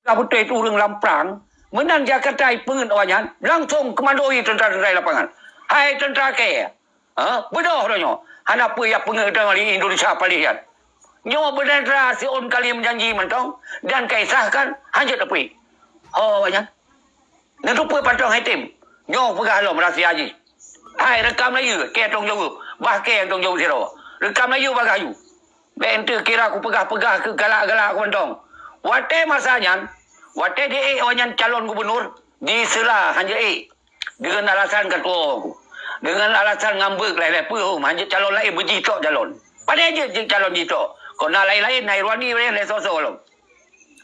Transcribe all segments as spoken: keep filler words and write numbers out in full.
ka beutôi ureuëng lam prang, meunan Jakarta ipeungeut awaknyan, langsong keumando i teuntra-teuntra di lapangan. Hai teuntra kèe, ha, beudôh droe nyoe. Hana peue jak peungeut droe di Indonesia paléh nyan. Nyoe bendera siôn kali meujanji mantong dan ka isahkan, hanjeuet apui. Ho awaknyan. Neuteupeue pantong hai tem. Nyoe peugah lom rahsia jih. Hai reukam laju, kèe tông jaweueb. Bah kèe tông jaweueb sidroe. Reukam laju bagaih aju. Bèk eunteuk kira kupeugah-peugah keu galak-galak ku mantong. Watèe masa nyan, watèe di ék awaknyan calon gubunur, di Seula hanjeuet ék. Deungon alasan ka tuwoe ku. Deungon alasan ngambek lhèe-lhèe peue hom, hanjeuet calon laén beujih tok calon. Padahai jeuet jeuet calon jih tok. Kok na laén-laén, na Irwandi lé soe-soe lom.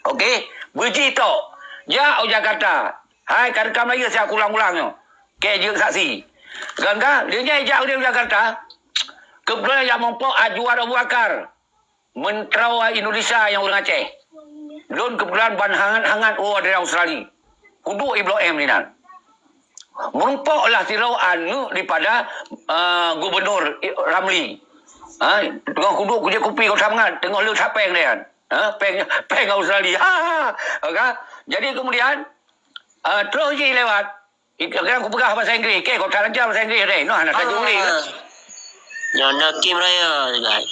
Oke, beujih tok. Jak u Jakarta. Hai, ka reukam laju siat kulang-ulang nyoe. Kèe jeuet saksi. Gangga, lheuh nyan ijak u Jakarta. Keubeutulan jak muphom Ajuar Abu Bakar. Meuntroe Indonesia nyang ureuëng Aceh. Lôn keubeutulan ban hangat-hangat woe dari Australia. Kuduek i Blok M inan. Meurumpok lah sidroe aneuëk daripada, eh, Gubernur Ramli. Ha, teungoh kuduek kujép kupi kota mangat, teungoh le that péng nyan. Ha, péng, péng Australia. Ha, ha, ha. Oke. Jadi kemudian, eh, troh jih lewat. Kadang kupeugah bahasa Inggris. Kèe, kok that lancar bahasa Inggris deh. Noh, hana tajak ulih ke? Nyoe na kim raya, guys.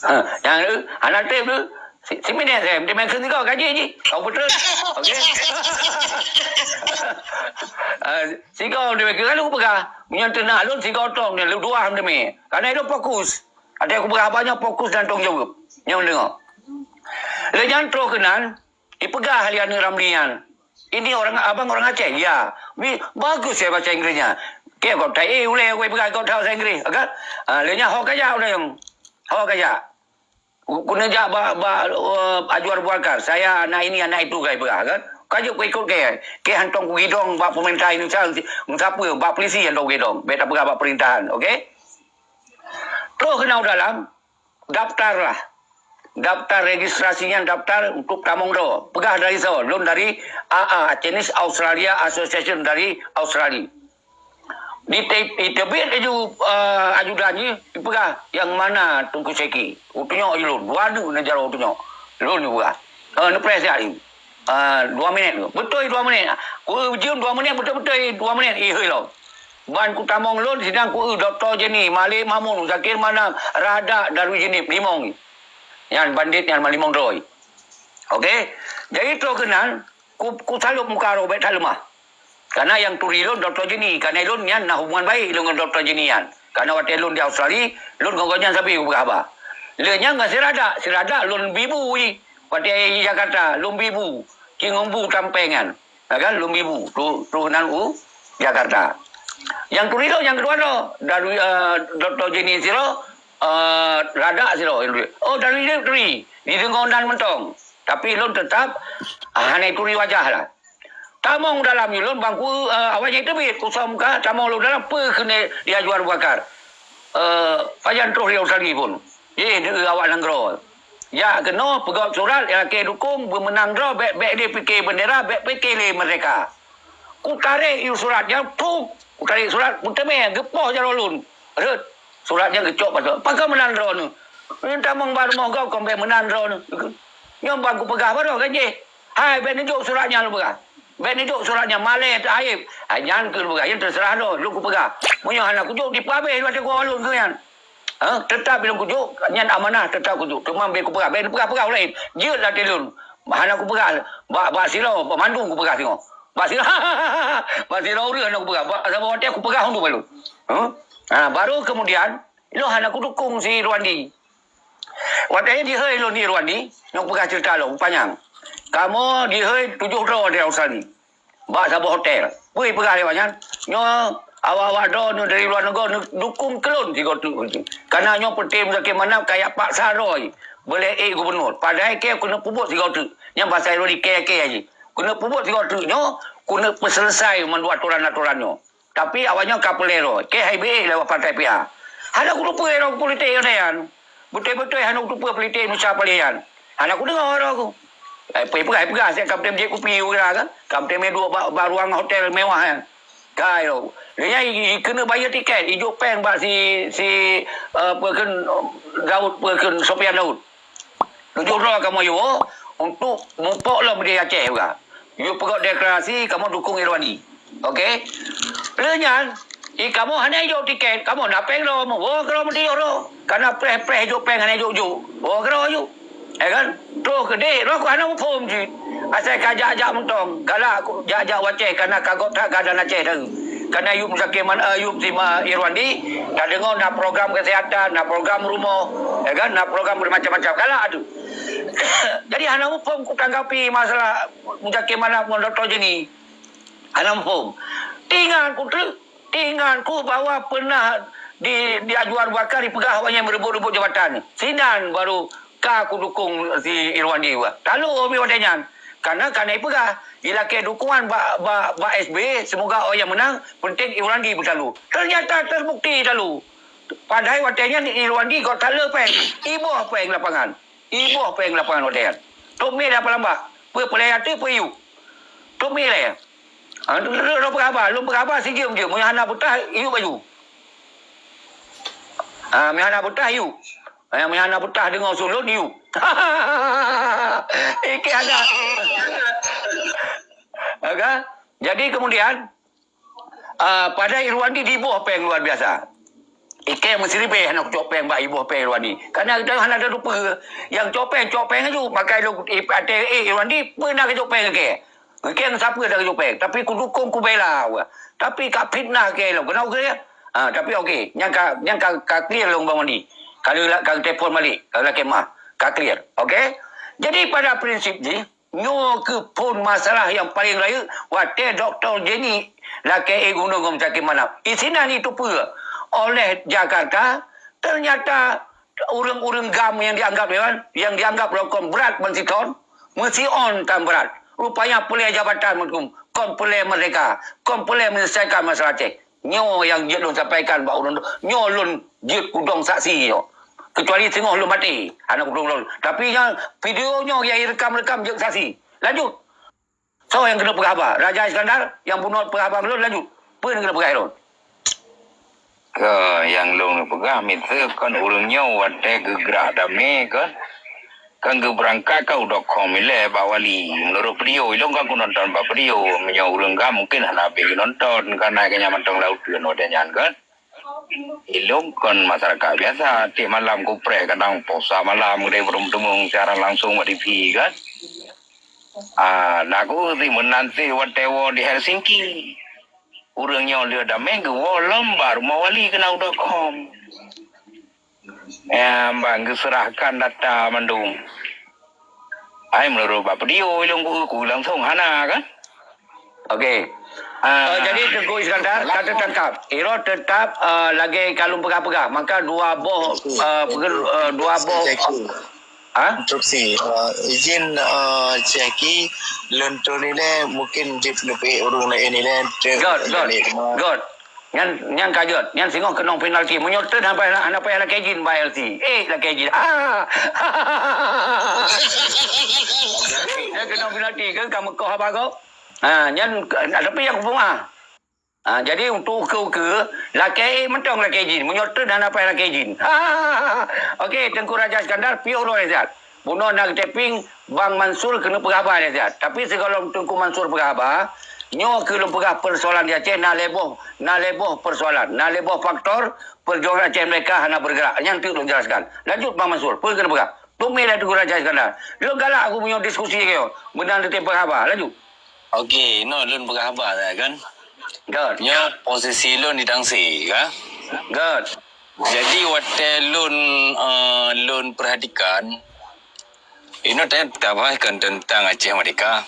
Ha, nyang tu, hana treb tu. Si, si minèt saya, mesti main sini kau gaji ji. Kau betul. Oke. Ah, sigoe meuteumé keu lalu peugah. Meunyoe teunak lôn sigoe tong nyan, lôn dua meuteumé. Karena lôn fokus. Ada aku peugah apa nyoe fokus dan tanggung jawab. Nyoe deungoe. Lé nyan troh keunan, ipeugah lé aneuëk Ramli nyan, "Ini orang, abang orang Aceh?" "Ya." "Wih, bagus ya bahasa Inggrisnya." Kèe kok that, eh, ulèe kok peugah kok that bahasa Inggris, kan? Ah, lé nyan ho kajak ureuëng. Ho kajak. Ku, ku neujak bak, bak, eh, Ajuar Buakar, "Saya anak ini, anak itu," kajak peugah, kan? Kajak ku ikut kèe. Kèe hantom kugidong bak pemerintah Indonesia, sapeue, bak polisi hantom kugidong. Bèk tapeugah bak pemerintahan, oke? Troh keunan u dalam, daftar lah. Daftar registrasi nyan daftar untuk tamong droe. Peugah dari soe? Lôn dari A A, Chinese Australia Association dari Australia. Di te-, di teubiet laju, eh, ajudan jih, dipeugah, "Yang mana Teungku Syeki?" Utunyok lôn, dua neuk neujaro utunyok. Lôn dipeugah. Eh, neupreh siat. Ah, dua minèt tu. Beutôi dua minèt. Ku jeuem dua minèt, beutôi-beutôi dua minèt, ihôi lom. Ban kutamong lôn sidang ku eu Doktor Jenny, Malik Mahmud, Zakir Manaf, Radak, Darul Jenib, limong. Nyan bandit nyan limong droe. Oke. Jadi troh keunan, ku, kusalôb muka droe bèk that leumah. Karena nyang turi lôn Doktor Jenny, karena lôn nyan na hubungan baik lôn ngon Doktor Jenny nyan. Karena watèe lôn di Australia, lôn ngon gobnyan sabe kupeugah haba. Lé nyan ngon si Radak, si Radak lôn bibu jih. Watèe i Jakarta, lôn bibu. Ci ngon bu tampéng nyan. Ya kan, lôn bibu. Tu, tu nan u Jakarta. Nyang turi lôn, nyang keudua lôn. Dari, eh, Doktor Jenny sidroe, eh, Radak sidroe. Oh, dari dia turi. Di deungon nan mantong. Tapi lôn tetap, ah, hana turi wajah lah. Tamong dalam nyoe lôn bangku, eh, awaknyan teubiet, kusong muka, tamong lôn dalam, peue keuneuk di Ajuar Buakar. Eh, pajan troh di Australia pun. Jih di awak nanggroe. Jak keunoe peugöt surat, ya, lakèe dukong, beumeunang droe, bèk, bèk lé pike bendera, bèk pike lé merdeka. Kutarek yue surat nyan, puk! Kutarek surat, meuteumé, geupoh jaroe lôn. Rhot, surat nyan geucok pasoe. Pakon meunan droeneuh? Nyoe tamong bak rumoh gob kon bèk meunan droeneuh. Nyoe ban kupeugah baroe kan jih. Hai, bèk neujok surat nyan lôn peugah. Bèk neujok surat nyan, malèe teuaéb. Hai, nyan keuh lôn peugah, nyan teuseurah droe, lôn kupeugah. Meunyoe hana kujok, dipeuhabéh watèe kuwoe lôn keuh nyan. Ha? Teutap lôn kujok, nyan amanah teutap kujok. Teuma bèk kupeugah, bèk neupeugah-peugah ureueng laén. Jeuet lam até lôn. Hana kupeugah, bak, bak sidroe, bak mandum kupeugah singoh. Bak sidroe, bak sidroe ureueng hana kupeugah. Bak, saboh watèe kupeugah untuk baru. Ha? Ha, baru kemudian, lôn hana kudukong si Irwandi. Watèe jihôi lôn di Irwandi, nyoe peugah ceurita lôn, panyang. Kamoe jihôi tujoh droe di Australia. Bak saboh hotel. Peue peugah lé awak nyan? Nyoe awak-awak droeneuh dari luwa negara neudukong keu lôn sigoe teuk. Karena nyoe peunteng Muzakir Manaf kajak paksa droe beu lé ék gubunur. Padahai kèe keuneuk peubuet sigoe teuk. Nyan bahasa Ironi kèe-kèe jih. Keuneuk peubuet sigoe teuk nyoe, keuneuk peuseuleusoe mandum atoran-atoran nyoe. Tapi awak nyoe ka peureulèe droe. Kèe hai beuék lewat partai P A. Hana kuteupeue droe politik nyan. Beutôi-beutôi hana kuteupeue politik Indonesia paléh nyan. Hana kudeungoe droe ku. Eh, peugah-peugah, saya ka meuteumé jép kupi, kira kan? Ka meuteumé duek bak, bak ruang hotel mewah nyan. Kai droe. Lé nyan i, i keuneuk bayeue tiket, ijok péng bak si, si, eh, peue kheun, Daud, peue kheun Sofian Daud. Tujoh droe kamoe yue untuk mupok lom di Aceh juga. Yue peugot deklarasi kamoe dukung Irwandi. Okey. Lheueh nyan, i kamoe hana ijok tiket, kamoe na péng lom, woe keudroe meutujoh droe. Kana preh-preh ijok péng hana ijok-jok. Woe keudroe ju. Ya kan? Troh keudeh, roh ku hana muphom cit. Asai ka jak-jak mantong, galak ku jak-jak u Aceh, kana ka got that keuadaan Aceh teuh. Kana Ayub Zakir Man, eh, Ayub Sima Irwandi, ka deungoe na program kesehatan, na program rumoh, ya kan? Na program bermacam-macam. Galak tu. Jadi hana muphom ku tanggapi masalah Muzakir Manaf ngon Doktor Jenny. Hana muphom. Ingat ku treuk, ingat ku bahwa pernah di, di Ajuan Bakar dipeugah awak nyan merebut-rebut jabatan. Sinan baru ka ku dukung si Irwandi bah. Lalu umi watèe nyan, karena ka na ipeugah, ilakèe dukungan bak, bak, bak S B, semoga awak nyan menang, penting Irwandi beutalu. Ternyata terbukti talu. Padahai watèe nyan Irwandi got tala péng, iboh péng lapangan. Iboh péng lapangan watèe nyan. Tok mé dah palambak. Peue peulayah tu peue yub. Tok mé lé. Ha, tu, tu, tu, tu peugah haba. Lôn peugah haba sijeuem-jeuem. Meunyo hana peutah, yub baju. Ha, meunyo hana peutah, yub. Ha, meunyo hana peutah deungoe su lôn, yub. Ikek agak. Oke? Jadi kemudian, Ah, padahai Irwandi diboh péng luar biasa. Ikei meusiribèe hana kucok péng bak iboh péng Irwandi. Karena geutanyoe hana tatupeue. Nyang cok péng, cok péng aju. Maka lôn até, eh, Irwandi, peue na keucok péng keu ikei? Ikei ngon sapeue na keucok péng? Tapi kudukung, kubela. Tapi ka fitnah keu lôn. Keunoe keu, ah, tapi oke. Nyang ka, nyang ka, ka clear lôn Bang Wandi. Ka lôn la-, ka telepon balik. Ka lôn lakèe meu'ah. Ka clear. Oke? Jadi pada prinsip jih, nyoe keuh phôn masalah nyang paleng rayeuk watèe Doktor Jenny lakèe ék gunong ngon Muzakir Manaf. Isinan jiteupeue oleh Jakarta, ternyata ureueng-ureueng GAM nyang dianggap, ya kan, nyang dianggap lom kon brat ban siton, meusion tan brat. Rupanya peureulèe jabatan meuteum, kon peureulèe merdeka, kon peureulèe menyelesaikan masalah Aceh. Nyoe nyang jeuet lôn sampaikan bak ureueng, nyoe lôn jeuet kudong saksi nyoe. Keucuali singoh lôn maté, hana kudong lôn. Tapi nyang video nyoe nyang irekam-rekam jeuet saksi. Lanjut. Soe nyang keuneuk peugah haba? Raja Iskandar nyang bunoe peugah haba ngon lôn, lanjut. Peue nyang keuneuk peugah lôn? Ka, nyang lôn peugah, miseue kon ureueng nyoe watèe geugrak damé kon, Kan geubeurangkat ka u dot com ilèe bak Wali. Meunurot video, ilôn kan kunonton bak video. Meunyoe ureueng GAM mungken hana habéh geunonton, karena geuhnyan mantong lam uteuen watèe nyan kan. Ilôn kon masyarakat biasa, tiep malam kupreh kadang poh sa malam keudéh baru meuteumèe siaran langsung bak T V kan. Ah, lagu si meunan si watèe woe di Helsinki. Ureueng nyoe lheueh damé geuwoe lom bak rumoh Wali keunan u dot com. Nyang ban geuseurahkan data mandum. Ai meunurot bak video ilôn ku, ku langsung hana kan? Okey. Ah. Eh, jadi Teungku Iskandar ka teutangkap. Iro teutap, eh, lagèe ka lôn peugah-peugah. Maka dua boh, eh, peugel-, eh, dua boh. Ha? Instruksi. Eh, izin, eh, Syekh Ki, lôn turun ilèe mungken jeuet neupeuék ureueng laén ilèe. Good, good. Good. Nyan, nyan ka jeuet. Nyan singoh keunong penalti. Meunyoe treun hana payah, hana payah lakèe jin bak L C. Eh, lakèe jin. Ha! Nyan keunong penalti ke, ka meukoh haba gob? Ha, nyan, tapi nyang kupeugah. Ha, jadi untuk ukeue-ukeue, lakèe, eh, mantong lakèe jin. Meunyoe treun hana payah lakèe jin. Ha! Okey, Teungku Raja Iskandar, piôh droe siat. Bunoe na geutaping Bang Mansur keuneuk peugah haba lé siat. Tapi sigohlom Teungku Mansur peugah haba, nyoe keuh lôn peugah persoalan di Aceh na lhèe boh, na lhèe boh persoalan, na lhèe boh faktor perjuangan Aceh merdeka hana bergerak. Nyan teuk lôn jelaskan. Lanjut Bang Mansur, peue keuneuk peugah? Tumi lé Teungku Raja Iskandar. Lôn galak aku meunyoe diskusi keu nyoe. Meunan teuntèe peugah haba. Lanjut. Okey, inoe lôn peugah haba kan. Good. Nyoe posisi lôn di Tangse ka. Good. Jadi watèe lôn, eh, lôn perhatikan, inoe ta-, tabahas kan teuntang Aceh Merdeka.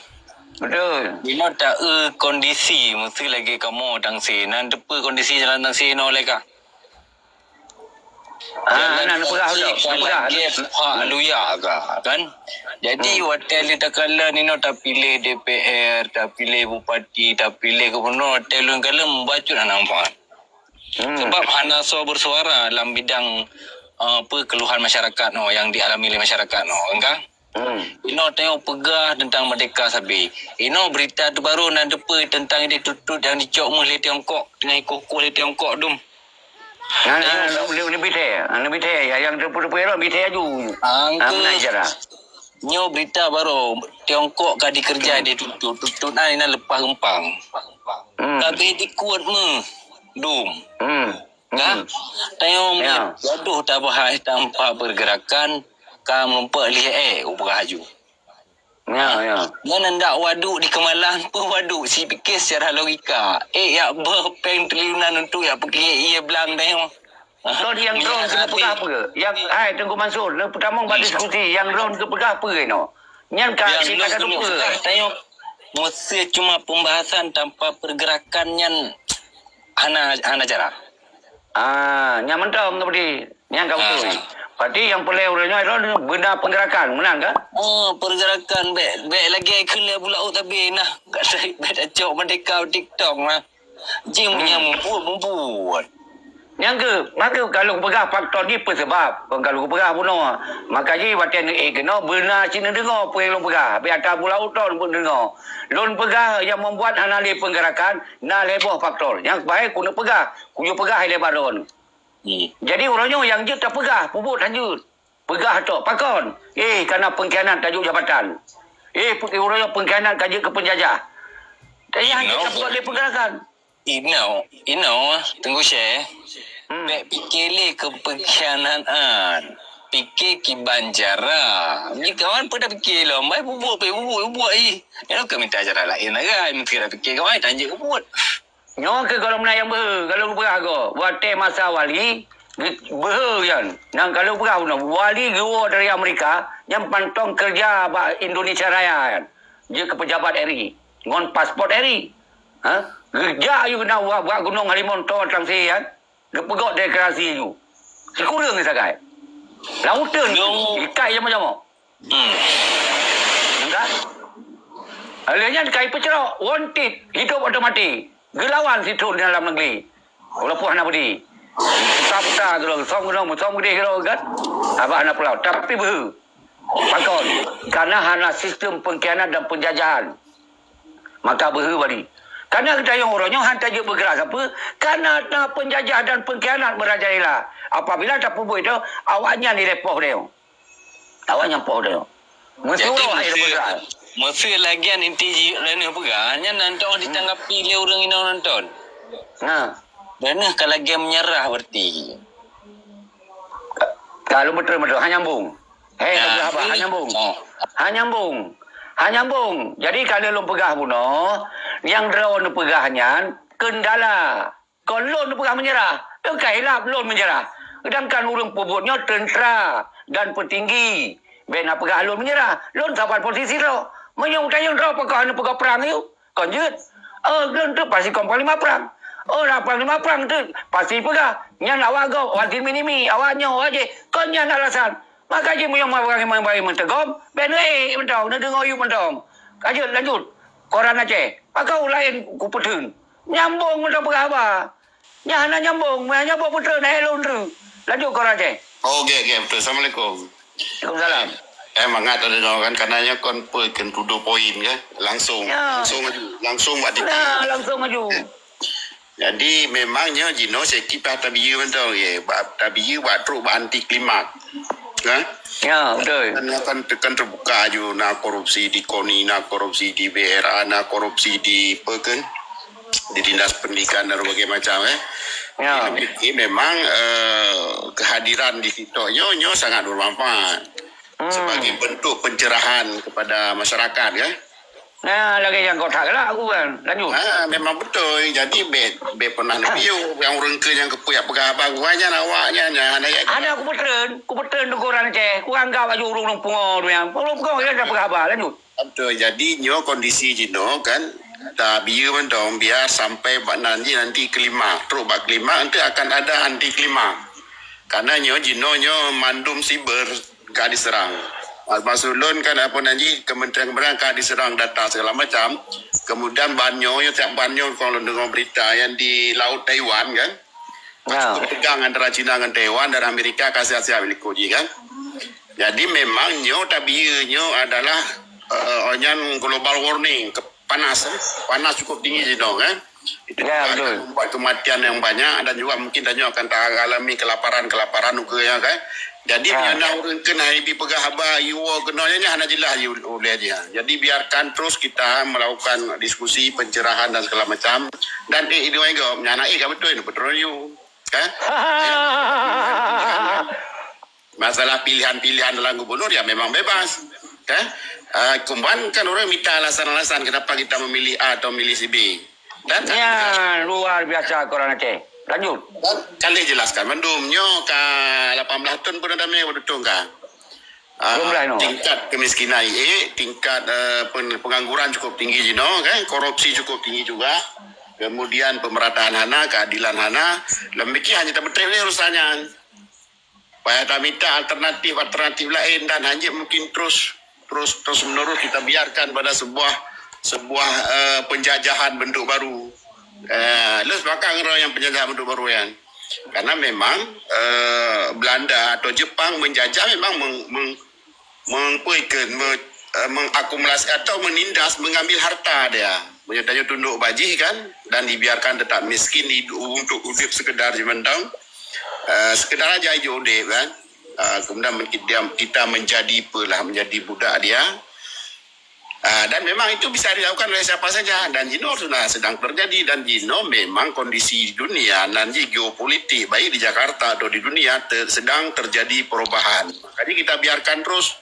Betul. Inoe ta-, eh, kondisi meusti lagèe kamoe Tangse. Nan teupeue kondisi jalan Tangse inoe lé ka? Ah, jalan na neupeugah Tangse tu, ka neupeugah. Lagèe Pak Luya ka, kan? Jadi, hmm, watèe lé takalon inoe tapiléh D P R, tapiléh bupati, tapiléh gubernur, watèe lôn kalon bacut hana manfaat. Hmm. Sebab hana soe bersuara dalam bidang, uh, apa, keluhan masyarakat noh, yang dialami oleh masyarakat noh, kan? Hmm. Inoe tanyoe peugah teuntang merdeka sabe. Inoe berita terbaru nan teupeue teuntang idéh tutut nyang jicok méuh lé Tiongkok, teungoh ikoh-koh lé Tiongkok dum. Ha, ha, ha, lebih teh. Ha, lebih teh. Ya, yang teupeu-teupeu lom, lebih teh aju. Ah, ha, meunan cara. Nyoe berita baru, Tiongkok ka dikeureuja di tutut. Tutut na inan leupah geumpang. Hmm. Tapi dikuet meuh dum. Hmm. Ka? Hmm. Tanyoe, ya, gadoh tabahai tanpa pergerakan, ka meurumpok lheueh, eh, ubah aju. Ya, ya. Nyan ndak waduk di Kemalang pun waduk, si pikir secara logika. Eh, yak beuh péng triliunan untuk yak peukiek ié blang tanyoe. Hah? Ton nyang drone keuneuk peugah peue? Nyang, hai, Teungku Mansur, neupeutamoe bak diskusi, nyang drone keupeugah peue inoe? Nyan ka, nyang drone keuneuk peugah, tanyoe meusé cuma pembahasan tanpa pergerakan nyan hana, hana cara. Ah, nyan mantong ka beutôi. Nyan ka beutôi. Ah. Berarti nyang peureulée uroe nyoe adalah beuna peugerakan, meunan ka? Oh, peugerakan bék, bék lagée kheun lé bula u tabe nah. Ka sai bék tacok merdeka TikTok mah. Jih nyang mubuet-mubuet. Nyang keuh, maka kalau peugah faktor jih peusebab, kon kalau peugah bunoe. Maka jih watée neuék keunoe beuna cit neudeungoe peue nyang lôn peugah. Bék ata bula u ton pun neudeungoe. Lôn peugah nyang membuat hana lé peugerakan, na lhée boh faktor. Nyang bahai keuneuk peugah. Kuyue peugah hai lé baron. Hmm. Jadi uroe nyoe nyang jeuet tapeugah, peubuet hanjeuet. Peugah tok pakon. Eh, kana pengkhianat tajok jabatan. Eh, uroe nyoe pengkhianat ka jeuet keu penjajah. Tapi nyang jeuet tapeugah lé peugerakan. Inoe, inoe, Teungku Syeh. Hmm. Bék pike lé keu pengkhianatan. Pike kiban cara. Jikawan peue tapike lom, bai peubuet, bai peubuet, peubuet ih. Nyoe ka mita cara laén agam, meusti tapike kawan, tanjeuet peubuet. Nyoe keuh gohlom na nyang beuhe, ka lôn peugah goe. Watée masa Wali, beuhe nyan. Nyang ka lôn peugah bunoe, Wali geuwoe dari Amerika, nyang mantong keureuja bak Indonesia Raya nyan. Jeuet keu pejabat R I, ngon paspot R I. Ha? Geujak ayue na bak, bak Gunong Halimon Toa Tangse nyan, geupeugok deklarasi ayue. Sikureueng sagai. Lam uteuen, ikat jamok-jamok. Hmm. Kan? Lheueh nyan ka ipeucrok, wanted, hidup atau mati. Geulawan si thon di dalam negeri. Walaupun hana budi. Puta-puta keudroe, som keudroe, som keudeh keudroe kan. Haba hana pulau. Tapi beuhe. Pakon. Karena hana sistem pengkhianat dan penjajahan. Maka beuhe bari. Karena geutanyoe uroe nyoe han tajeuet beugerak sapeue, karena na penjajah dan pengkhianat merajalela. Apabila tapeubuet itu, awaknyan ilée poh tanyoe. Awaknyan poh tanyoe. Jadi, meusurok hai meuseu, beugerak. Meuseu lagian inti jih Leuneuh peugah, nyan nonton ditanggapi lé ureuëng inong nonton. Nah. Leuneuh ka lagée menyerah berarti. Ka, ka lôn beutôi-beutôi, ha nyambung. Hei, nah, peugah apa? Ha nyambung. Oh. Ha nyambung. Ha nyambung. Jadi, ka lheueh lôn peugah bunoe, nyang droeneuh peugah nyan kendala. Kon lôn peugah menyerah. Lôn ka hilap lôn menyerah. Sedangkan ureuëng peubuet nyoe teuntera dan peutinggi. Bék na peugah lôn menyerah. Lôn saban posisi droe. Meunyoe geutanyoe droe pakon hana peugah prang yue. Kon jeuet. Oh, lôn tu pasti kon panglima prang. Oh, na panglima prang tu pasti peugah. Nyan awak gob, awak timini-mini, awak nyoe, awak jih. Kon nyan alasan. Maka jih meunyoe bagi-bagi meuteugom, bék neuék mantong, neudeungoe yue mantong. Ka jeuet lanjut. Koran Aceh. Pakon laén kupeutheun. Nyambung mantong peugah haba. Nyan hana nyambung, meunyoe nyambung peuteun hai lôn treuk. Lanjut koran Aceh. Oh, oke, oke, betul. Assalamualaikum. Waalaikumsalam. Eh, mangat ada dengar kan, karena nyoe kon peue keu tudoh poin kan. Langsung, ya, langsung aju, langsung bak titik. Nah, langsung aju. Jadi, memang nyoe jinoe sikit payah tabiyeu mantong, ye. Bak tabiyeu bak trok bak anti klimak. Ha? Ya, betul. Kan, kan, kan terbuka aju, na korupsi di koni, na korupsi di B R A, na korupsi di apa kan? Di Dinas Pendidikan dan berbagai macam, eh. Ya. Jadi, memang, eh, kehadiran di TikTok nyoe, nyoe sangat bermanfaat. Hmm. Sebagai bentuk pencerahan kepada masyarakat, kan? Nah, lagée nyang kau that galak aku kan. Lanjut. Ha, memang betul. Jadi, bék, bék pernah neupiôh nyang ureuëng keu nyang keupeue peugah haba gua nyan awak nyan, nyan hana yakin. Hana kupeuteun, kupeuteun teguran Aceh. Kuanggap aju ureuëng pungo tu nyang. Ureuëng pungo dia dah peugah haba. Lanjut. Betul. Jadi, nyoe kondisi jinoe kan, tabiyeu mantong biar sampai bak nanti, nanti kelima. Trok bak kelima, nanti akan ada anti kelima. Karena nyoe jinoe nyoe mandum siber ka diserang. Mas-, maksud lôn kan apa nanti kementerian-kementerian ka diserang data segala macam. Kemudian ban nyoe, nyoe tiap ban nyoe kalau dengar berita yang di laut Taiwan kan. Ya. Cukup tegang antara China dengan Taiwan dan Amerika ka siap-siap likot jih kan. Jadi memang nyoe tabiyeu nyoe adalah, eh, nyan global warning, ke-, panas, eh. Panas cukup tinggi jinoe kan. Itu juga akan membuat kematian yang banyak dan juga mungkin tanyoe akan mengalami kelaparan-kelaparan ukeue nyan kan. Jadi, meunyoe na ureuëng keunan ibi peugah haba iwoe keunoe nyan, hana jelas ulée jih. Jadi, biarkan terus kita melakukan diskusi, pencerahan dan segala macam. Dan, eh, ini juga, nyan, eh, ka beutôi, beutôi you. Kan? Masalah pilihan-pilihan dalam gubernur, ya, memang bebas. Kan? Ah, cuman kan orang minta alasan-alasan kenapa kita memilih A atau memilih si B. Dan kan, ya, luar biasa korang Aceh. Lanjut. Dan kan dijelaskan mandum nyoe ka lapan belas tahun pun ada meh beutong ka. Ah, tingkat kemiskinan, eh, tingkat, eh, pen-, pengangguran cukup tinggi jinoe, kan? Korupsi cukup tinggi juga. Kemudian pemerataan hana, keadilan hana. Lom biki hanya tabeuteh lé urusan nyan. Payah tamita alternatif-alternatif lain dan hanya mungkin terus, terus, terus menerus kita biarkan pada sebuah, sebuah, eh, penjajahan bentuk baru. Eh, lheueh sepakat ngon yang penjajahan bentuk baru nyan. Karena memang, eh, Belanda atau Jepang menjajah memang meng-, meng-, mengpeukon, me-, eh, mengakumulasi atau menindas, mengambil harta dia. Meunyoe tanyoe tunduk bajih kan, dan dibiarkan tetap miskin hidup untuk hidup sekedar jimantong, eh, sekedar aja hidup udip kan. Ah, kemudian kita, kita menjadi apalah, menjadi budak dia. Ah, dan memang itu bisa dilakukan oleh siapa saja. Dan jinoe sudah sedang terjadi. Dan jinoe memang kondisi dunia dan di geopolitik, baik di Jakarta atau di dunia, te-, sedang terjadi perubahan. Makanya kita biarkan terus,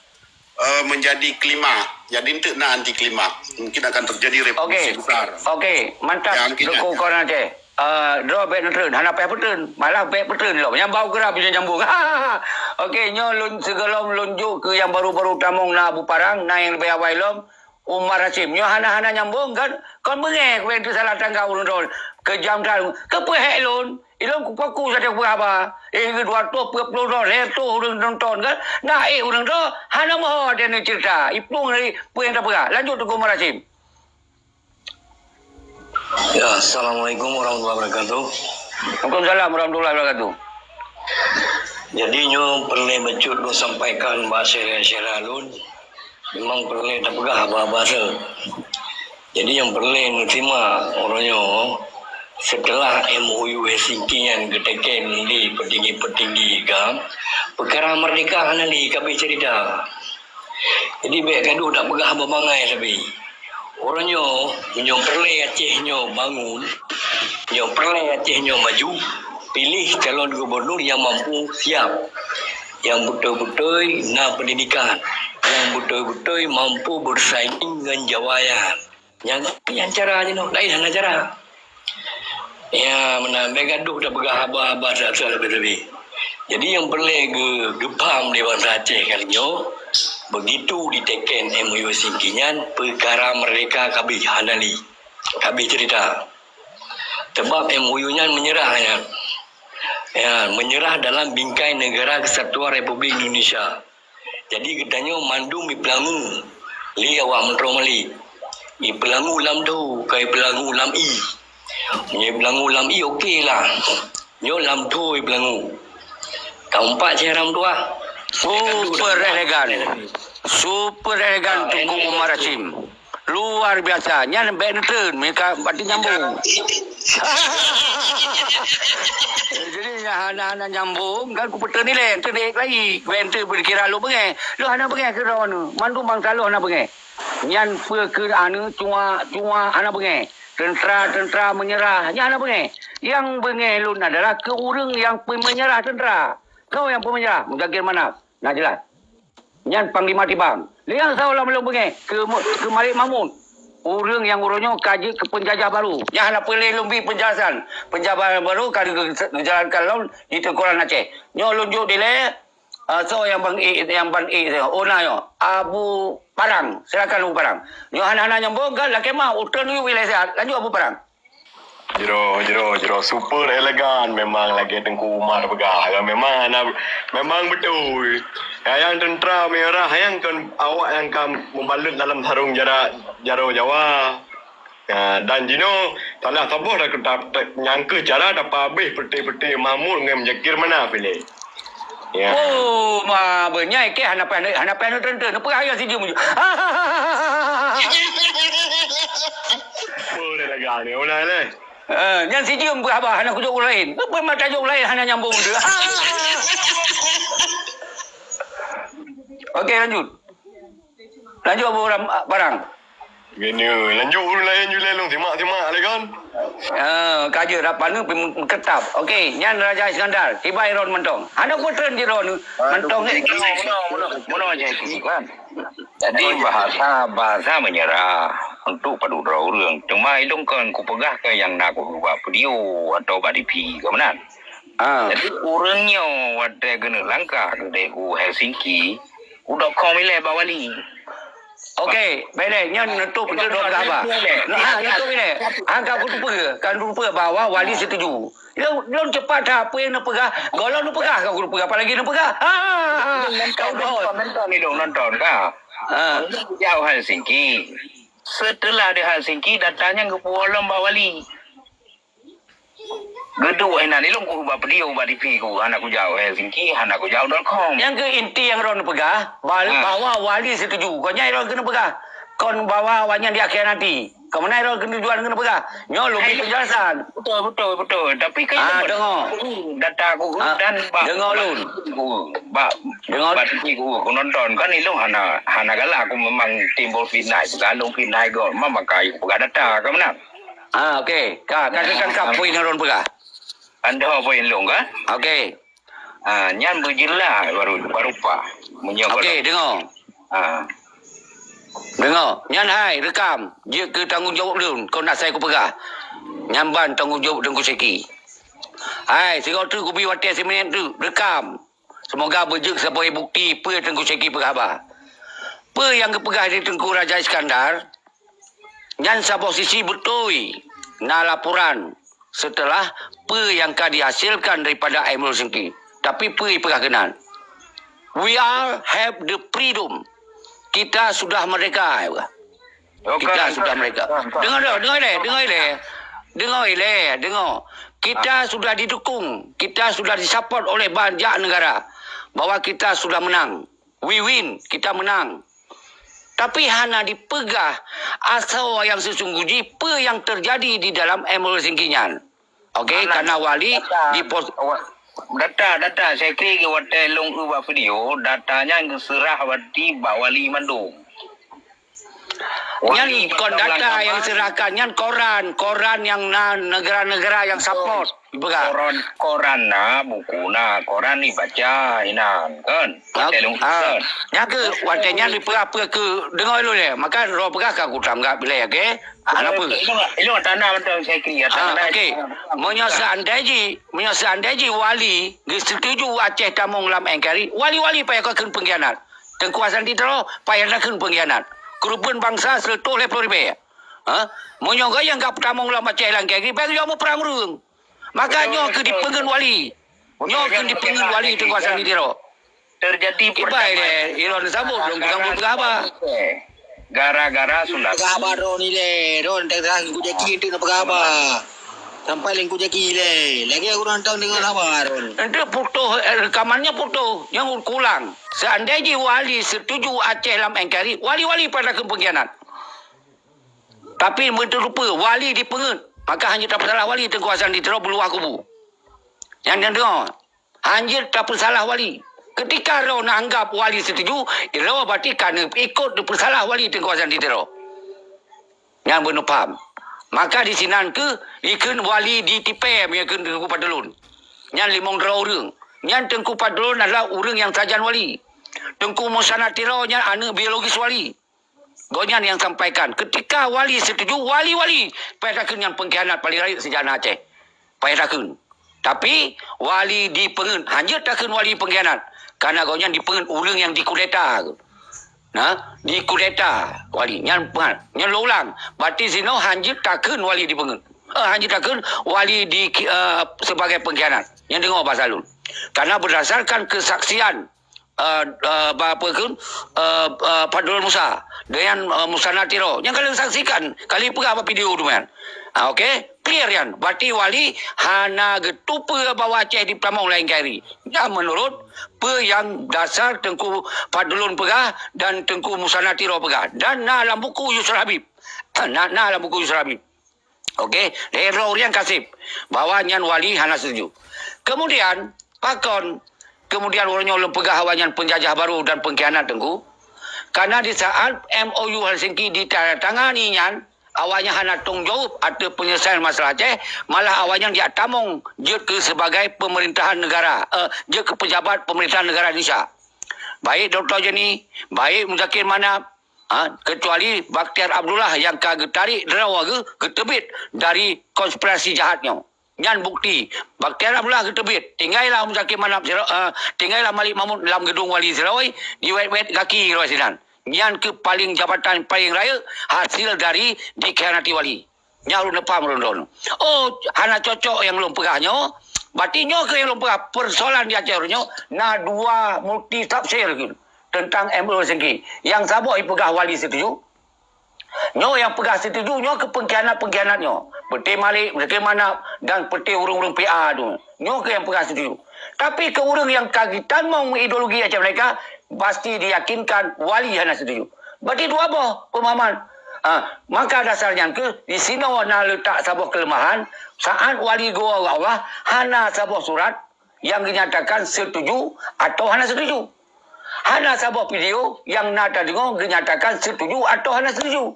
eh, menjadi klima. Jadi, enteuk na anti klima. Mungkin akan terjadi revolusi besar. Okey, mantap. Ya, mungkin Teungku ya. Korang Aceh. Ah, droe bék neutreun, hana payah peutreun. Malah bék peutreun lom. Nyang bau geura bisa nyambung. Okey, nyoe lôn sigohlom lôn jok keu nyang baru-baru tamong na Abu Parang, na nyang leubeh awai lom, Umar Hasyim. Nyoe hana-hana nyambung kan? Kon beungéh keu bék teusalah tangga ureuëng droe. Keujam that. Keupeue hék lôn? Ilôn kupaku saja kupeugah haba. Eh, dua ratus empat puluh droe, lhèe reutôh ureuëng nonton kan? Na ék ureuëng droe, hana meuho dia ni cerita. Iplueng dari peue nyang tapeugah. Lanjut Teungku Umar Hasyim. Ya, assalamualaikum warahmatullahi wabarakatuh. Waalaikumsalam warahmatullahi wabarakatuh. Jadi nyoe peureulèe bacut lôn sampaikan bak syedara-syedara lôn, memang peureulèe tapeugah haba-haba seuh. Jadi nyang peureulèe neusimak uroe nyoe, seuteulah M O U Helsinki nyan geuteken lé peutinggi-peutinggi GAM, peukara meurdehka hana lé ka abéh cerita. Jadi bék gadoh tapeugah haba bangai sabe. Uroe nyoe, meunyoe peureulèe Aceh nyoe bangun, meunyoe peureulèe Aceh nyoe maju, piléh calon gubunur nyang mampu siab, nyang beutôi-beutôi na peundidikan, nyang beutôi-beutôi mampu beusaing ngon Jawa nyan. Nyan, nyan cara jinoe, laén hana cara. Ya, meunan, bék gadoh tapeugah haba-haba seuh-seuh leubeh-leubeh. Jadi nyang peureulèe geu-, geupaham lé bansa Aceh kali nyoe, begitu diteken M O U Helsinki nyan, peukara meurdehka ka abéh hana lé. Ka abéh cerita. Sabab M O U nyan meunyeurah nyan. Ya, meunyeurah dalam bingkai Negara Kesatuan Republik Indonesia. Jadi geutanyoe mandum ipeulangu lé awak Meuntroe Malik. Ipeulangu lam dho, ka ipeulangu lam ie. Meunyoe ipeulangu lam ie, oke lah. Nyoe lam dho ipeulangu. Ka umpat cit haram tuah. Super elegan. Super elegan Teungku Umar Hasyim. Luar biasa. Nyan bék neutreun, meuka berarti nyambung. Jadi, nyan hana-hana nyambung, kan kupeutreun ilèe, teuh dék lagi. Bék neutreun beukira lôn beungéh. Lôn hana beungéh keu droeneuh. Mandum bansa lôn hana beungéh. Nyan peue keu aneuk cuak-cuak hana beungéh. Teuntra-teuntra meunyeurah, nyan hana beungéh. Nyang beungéh lôn adalah keu ureueng nyang peumeunyeurah teuntra. Soe nyang peumeunyeurah? Muzakir Manaf. Na jeulaih. Nyan Panglima Tibang. Lé nyang soe lom lôn beungéh keu, keu Malik Mahmud. Ureueng nyang uroe nyoe ka jeuet keu peunjajah baru. Nyan hana peureulèe lôn bri peunjelasan. Peunjajah baru ka geujalankan lom di Teungku Aceh. Nyoe lôn jok dilèe, eh, soe nyang ban ék, nyang ban ék soe. Oh, na nyoe. Abu Parang. Silakan Abu Parang. Nyoe hana-hana nyambung kan, lakèe meu'ah, uteuen yue wilayah sihat. Lanjut Abu Parang. Jroh, jroh, jroh. Super elegan memang lagèe Teungku Umar peugah. Ya, memang hana, memang beutôi. Nyang teuntra meunyeurah, nyang kon awak nyang ka meubalot dalam sarong jara-, jaroe Jawa. Ya, dan jinoe salah saboh dak-, dak-, nyang keuh cara tapeuabéh peureté-peureté Mahmud ngon Muzakir Manaf ilèe. Ya. Oh, ma, beunyan kèe hana payah, hana payah neutreun-treun. Neupeugah ayah sijeuem ju. Peue lé lagak ni, ulah lé. Eh, nyan sijeuem peuhaba hana kujok ureueng laén. Peue mata jok ureueng laén hana nyambung tu. Okey, lanjut. Lanjut Abu Ram, Barang. Gini, lanjut ureueng laén ju lé lôn simak-simak lé kan. Ah, ka jeuet rapat ni meuketab. Okey, nyan Raja Iskandar, kiban droen mantong. Hana ku treun di droen mantong. Jadi bahasa, bahasa menyerah untuk padub droe ureueng. Cuma ilôn kon kupeugah keu nyang na kupeugah bak video atau bak T V, ka meunan. Ah. Jadi ureueng nyoe watèe geuneuk langkah keudeh u Helsinki, udok kong ilèe bak wali. Okey, bèk lé, nyan neutup, neutup droe peugah haba. Ha, neutup ilèe. Ha, ka kuteupeu, ka kuteupeu bahwa wali setuju. Lôn, lôn cepat that peue nyang neupeugah, gohlom neupeugah ka kuteupeu, apalagi neupeugah. Ha, ha, ha. Nonton, nonton, nonton, nonton, ka. Ha. Jauh Helsinki. Setelah di Helsinki, data nyan geupeuwoe lom bak wali. Geuduek inan ilôn ku bak video bak T V ku, hana kujak Helsinki, hana kujak dot com. Nyang keu inti nyang droen peugah, ba-, bahwa wali setuju. Kon nyan droen keuneuk peugah. Kon bahwa awaknyan dikhianati. Kon meunan droen keuneuk tujuan keuneuk peugah. Nyoe lôn bri penjelasan. Betul, betul, betul. Tapi kan data ku dan bak, deungoe lôn. Bak, deungoe. Bak T V ku, ku nonton. Kan ilôn hana, hana galak. Aku memang timbul fitnah. Galak fitnah gob. Memang maka aku peugah data. Kon meunan. Ah, okey. Ka, ka, ka, ka, poin nyang droen peugah. Anda poin lôn, ka? Okey. Ah, nyan beujeulaih baru, baru paih. Meunyoe okey, deungoe. Ah. Deungoe. Nyan hai, reukam. Jeuet keu tanggong jaweueb lôn, kon asai kupeugah. Nyan ban tanggong jaweueb Teungku Syeki. Hai, sigoe teuk kubi watèe siminit teuk, reukam. Seumoga beujeuet saboh bukeuti peue Teungku Syeki peugah haba. Peue nyang geupeugah di Teungku Raja Iskandar, nyan saboh sisi beutôi na laporan seuteulah peue nyang ka dihasilkan daripada Emerald Syeki. Tapi peue jipeugah keunan, "We all have the freedom." Kita sudah merdeka, jipeugah. Kita sudah merdeka. Deungoe, deungoe, deungoe ilèe, deungoe ilèe. Deungoe ilèe, deungoe. Kita sudah didukung, kita sudah disupport oleh banyak negara bahwa kita sudah menang. We win, kita menang. Tapi hana dipeugah asoe nyang seusunggoh jih peue nyang teujadi di dalam Emerald Syeki nyan. Okey, karena wali dipos- data, data, saya kira watèe lôn eu bak video, data nyan geuseurah wali bak wali mandum. Nyan kon data nyang diserahkan, nyan koran, koran nyang na neugara-neugara nyang support, jipeugah. Koran, koran na, buku na, koran dibaca inan, kan? Ah, nyan keuh watèe nyan dipeugah peue keu deungoe lôn lé. Maka droe peugah ka kutanggap lé, okey? Hana peue. Ilôn, ilôn tanda mantong saya kira. Ah, okey. Meunyoe seandai jih, meunyoe seandai jih wali geusetuju Aceh tamong lam N K R I, wali-wali payah ka kheun pengkhianat. Teungku Hasan di Tiro payah takheun pengkhianat. Keureubeuen bansa sireutôh lhèe plôh ribèe. Ha? Meunyoe gayang ka peutamong lam Aceh lam kèe, bèk geujak meuprang ureueng. Maka nyoe keuh dipeungeut wali. Nyoe keuh dipeungeut wali Teungku Hasan di Tiro. Terjadi. Ibai lé, ilôn sambot, lôn sambot peugah haba. Gara-gara sudah. Peugah haba droe ni lé, droe teuka kujaki tu na peugah haba. Sampai lé kujaki lé. Lagèe ureueng tang deungon haba droe. Ente putoh, eh, rekamannya putoh. Nyang kulang. Seandai jih wali setuju Aceh lam N K R I, wali-wali payah takheun pengkhianat. Tapi meuteurupa wali dipeungeut, maka hana tapeusalah wali Teungku Hasan di Tiro beuluwah kubu. Nyang, nyang deungoe, hana tapeusalah wali. Ketika droe neuanggap wali setuju, droe berarti ka neuikot neupeusalah wali Teungku Hasan di Tiro. Nyan beuneupham. Maka di sinan keuh ikheun wali ditipèe meunyoe kheun Teungku Fadlun. Nyan limong droe ureueng. Nyan Teungku Fadlun adalah ureueng nyang sajan wali. Teungku Musanna Tiro nyan aneuk biologis wali. Gobnyan nyang sampaikan, ketika wali setuju, wali-wali payah takheun nyan pengkhianat paling rayeuk seujarah Aceh. Payah takheun. Tapi, wali dipeungeut, hana jeuet takheun wali pengkhianat. Karena gobnyan dipeungeut ureueng nyang dikudeta. Nah, dikudeta wali. Nyan peungat. Nyan lôn ulang. Berarti sinoe hana jeuet takheun wali dipeungeut. Eh, hana jeuet takheun wali di, eh, sebagai pengkhianat. Nyan deungoe bahasa lôn. Karena berdasarkan kesaksian eh, eh, ba-, apa tu, eh, eh, Fadlun Musa dengan, eh, Musanna Tiro. Nyang kalian saksikan, kali peugah bak video tu kan. Ah, okey, clear kan. Berarti wali hana geuteupeue bahwa Aceh dipeutamong lé N K R I. Nyan menurut peue nyang dasar Teungku Fadlun peugah dan Teungku Musanna Tiro peugah. Dan na lam buku Yusra Habib. Na, na lam buku Yusra Habib. Okey, lhèe droe ureueng kaseb bahwa nyan wali hana setuju. Kemudian, pakon kemudian uroe nyoe lôn peugah awaknyan penjajah baru dan pengkhianat, Teungku? Karena di saat M O U Helsinki ditandatangani nyan, awaknyan hana tanggung jawab ateueh penyelesaian masalah Aceh, malah awaknyan jak tamong jeuet keu sebagai pemerintahan negara, eh, jeuet keu pejabat pemerintahan negara Indonesia. Baik Doktor Jenny, baik Muzakir Manaf, ha, kecuali Bakhtiar Abdullah nyang ka geutarék droe geuh geuteubiet dari konspirasi jahat nyoe. Nyan bukti. Bakhtiar Abdullah geuteubiet. Tinggai lah Muzakir Manaf siro-, eh, tinggai lah Malik Mahmud lam geudong wali Sirawai, diwet-wet gaki droe sinan. Nyan keuh paléng jabatan paléng rayeuk hasil dari dikhianati wali. Nyan ulôn paham lôn droeneuh. Oh, hana cocok nyang lôn peugah nyoe. Berarti nyoe keuh nyang lôn peugah, persoalan di Aceh nyoe na dua multi tafsir keuh tentang M O U Helsinki. Nyang saboh ipeugah wali setuju. Nyoe nyang peugah setuju nyoe keuh pengkhianat-pengkhianat nyoe. Peuté Malik, Muzakir Manaf dan peuté ureueng-ureueng P A tu. Nyoe keuh nyang peugah setuju. Tapi keu ureueng nyang ka geutamong ideologi Aceh Merdeka, pasti diyakinkan wali hana setuju. Berarti dua boh pemahaman. Ha, maka dasar nyan keuh di sinoe na leutak saboh keuleumahan, saat wali geuwoe lé Allah hana saboh surat nyang geunyatakan setuju atawa hana setuju. Hana saboh video nyang na tadeungoe geunyatakan setuju atawa hana setuju.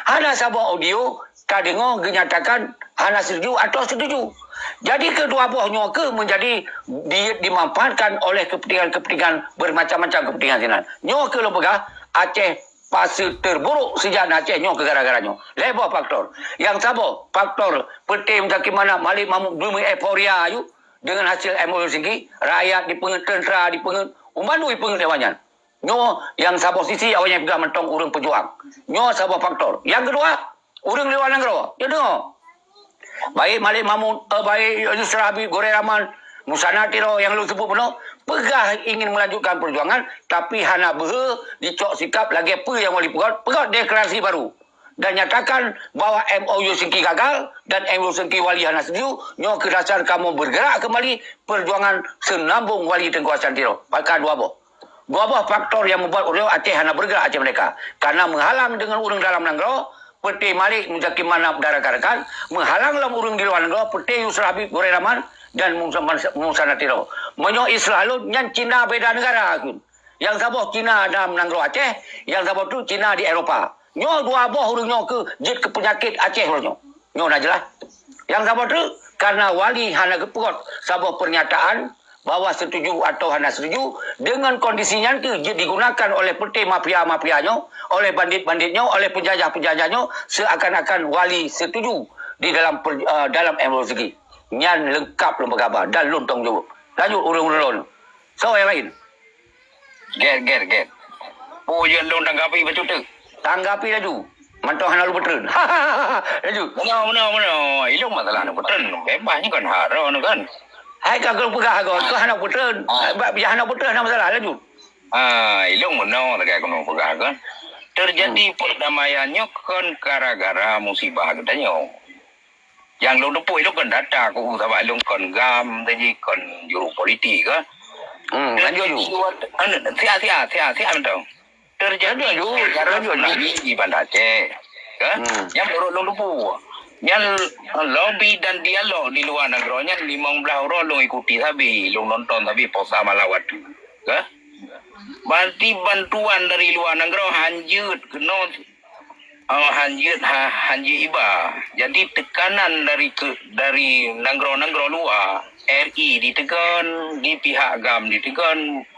Hana saboh audio tadeungoe geunyatakan hana setuju atawa setuju. Jadi keudua boh nyoe keuh menjadi di-, dimanfaatkan oleh kepentingan-kepentingan bermacam-macam kepentingan sinan. Nyoe keuh lôn peugah, Aceh fase terburuk sejak na Aceh nyoe keuh gara-gara nyoe. Lhèe boh faktor. Nyang saboh, faktor peuté Muzakir Manaf, Malik Mahmud, beueuh euforia ayue dengan hasil M O U Helsinki, rakyat dipeungeut, tentera dipeungeut, umbanu dipeungeut lé awaknyan. Nyoe nyang saboh sisi awaknyan peugah mantong ureueng peujuang. Nyoe saboh faktor. Nyang keudua, ureueng di luwa nanggroe. Nyoe deungoe. Baik Malik Mahmud, eh, baik Yusra Habib, Goreng Rahman, Musanna Tiro nyang lôn seubut bunoe, peugah ingin melanjutkan perjuangan, tapi hana beuhe dicok sikap lagèe peue nyang wali peugöt, peugöt deklarasi baru. Dan nyatakan bahwa M O U Helsinki gagal dan M O U Helsinki wali hana setuju, nyoe keuh dasar kamoe bergerak kembali perjuangan seunambong wali Teungku Hasan Tiro. Maka dua boh. Dua boh faktor nyang membuat ureueng Aceh hana bergerak Aceh Merdeka. Karena menghalang dengan ureueng dalam nanggroe, peuté Malik, Muzakir Manaf dan rakan-rakan, menghalang lom ureueng di luwa nanggroe, peuté Yusra Habib, Goreng Rahman dan Musa-, Musanna Tiro. Meunyoe istilah lôn, nyan Cina beda negara keuh. Nyang saboh Cina dalam nanggroe Aceh, nyang saboh teuk Cina di Eropa. Nyoe dua boh ureueng nyoe keuh jeuet keu peunyakét Aceh uroe nyoe. Nyoe na jeulaih. Nyang saboh teuk, karena wali hana geupeugöt saboh pernyataan bahwa setuju atau hana setuju, dengan kondisi nyan keuh jeuet digunakan oleh peuté mafia-mafia nyoe, oleh bandit-bandit nyoe, oleh penjajah-penjajah nyoe, seakan-akan wali setuju di dalam per-, eh, dalam M O U Helsinki. Nyan leungkap lôn peugah ba dan lôn tanggung jawab. Lanjut ureueng-ureueng lôn. Soe nyang laén? Get, get, get. Peue jeuet lôn tanggapi bacut teuk? Tanggapi laju. Mantong hana lôn peutreun. Laju. Meunoe, meunoe, meunoe. Ilôn masalah hana peutreun. Beubaih nyoe kan hak droeneuh kan. Hai ka lôn peugah agoe, keu hana peutreun. Ah. Bak bijah hana peutreun, hana masalah. Laju. Ah, ilôn meunoe lagèe keunoe peugah kan. Terjadi perdamaian nyoe kon gara-gara musibah geutanyoe. Nyang lôn teupeu ilôn kon data keu sabab ilôn kon GAM, jadi kon juru politik ke. Hmm, lanjut, ju. Siat, siat, siat, siat mantong. Terjadi lanjut, ju. Lanjut, ju. Tsunami di Banda Aceh. Ke? Hmm. Nyang menurut lôn teupeu. Nyan lobby dan dialog di luwa nanggroe nyan limong blaih uroe lôn ikuti sabe, lôn nonton sabe posa malam watèe. Ke? Berarti bantuan dari luwa nanggroe hanjeuet keunoe. Oh, hanjeuet ha-, hanjeuet iba. Jadi tekanan dari ke-, dari nanggroe-nanggroe luwa, R I ditegon, di pihak GAM ditegon,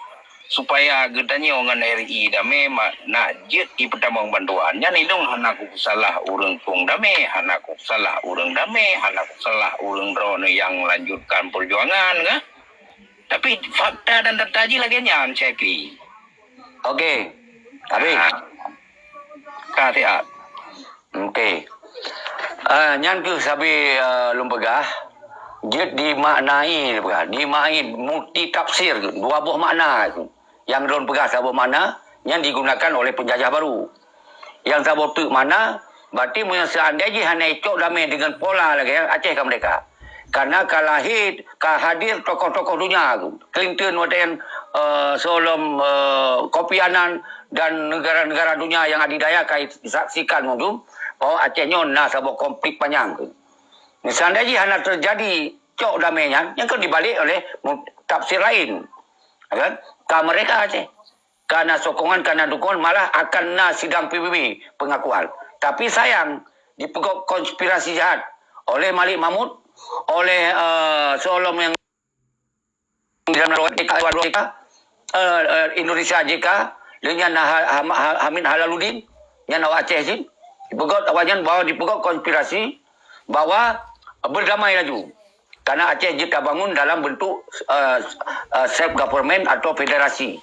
supaya geutanyoe ngon R I damé ma-, nak jeuet ipeutamong bantuan. Nyan ilôn hana kusalah ureueng kong damé, hana kusalah ureueng damé, hana kusalah ureueng droeneuh nyang lanjutkan perjuangan, kan? Tapi fakta dan data jih lagèe nyan, Syekh. Okey. Habis. Ah. Ka siat. Okey. Ah, nyan keuh sabe, ah, lôn peugah, jeuet dimaknai, lôn peugah, dimaknai multi tafsir, dua boh makna. Nyang lôn peugah saboh makna, nyan digunakan oleh penjajah baru. Nyang saboh teuk makna, berarti meunyoe seandai jih hana icok damé dengan pola lagèe nyan, Aceh ka merdeka. Karena ka lahé, ka hadir tokoh-tokoh dunia tu. Clinton watèe nyan, eh, sebelum, eh, Kofi Annan dan negara-negara dunia yang adidaya ka disaksikan tu. Oh, Aceh nyoe na saboh konflik panyang. Seandai jih hana teujadi cok damai nyan, nyan kan dibalek oleh mu-, tafsir lain. Kan? Ka mereka Aceh. Ka na sokongan, ka na dukungan, malah akan na sidang P B B pengakuan. Tapi sayang, dipeugok konspirasi jahat oleh Malik Mahmud, oleh, eh, Solom yang di dalam J K, eh, eh, Indonesia J K, dengan Ha-, Ha-, Ha-, Hamid Halaluddin, yang awak Aceh sih. Dipeugok awak nyan bahwa dipeugok konspirasi bahwa berdamai laju. Karena Aceh jeuet tabangun dalam bentuk, eh, eh, self government atau federasi.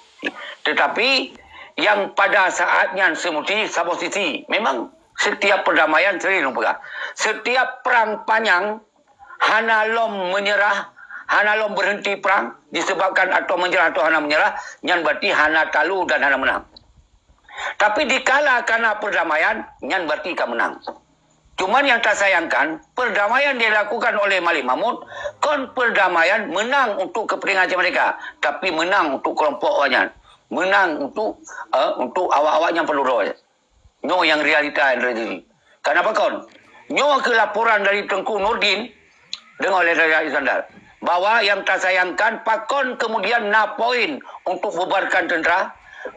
Tetapi yang pada saat nyan semuti saboh sisi, memang setiap perdamaian sering lôn peugah. Setiap perang panjang hana lom menyerah, hana lom berhenti perang disebabkan atau menyerah atau hana menyerah, nyan berarti hana talu dan hana menang. Tapi dikala karena perdamaian, nyan berarti ka menang. Cuman yang tasayangkan, perdamaian yang dilakukan oleh Malik Mahmud kon perdamaian menang untuk kepentingan Aceh Merdeka, tapi menang untuk kelompok awaknyan, menang untuk, eh, untuk awak-awak nyang perlu droe. Nyoe nyang realita yang terjadi. Kenapa kon? Nyoe ke laporan dari Tengku Nurdin dengan oleh Raja Iskandar, bahwa yang tasayangkan pakon kemudian na poin untuk bubarkan tentera,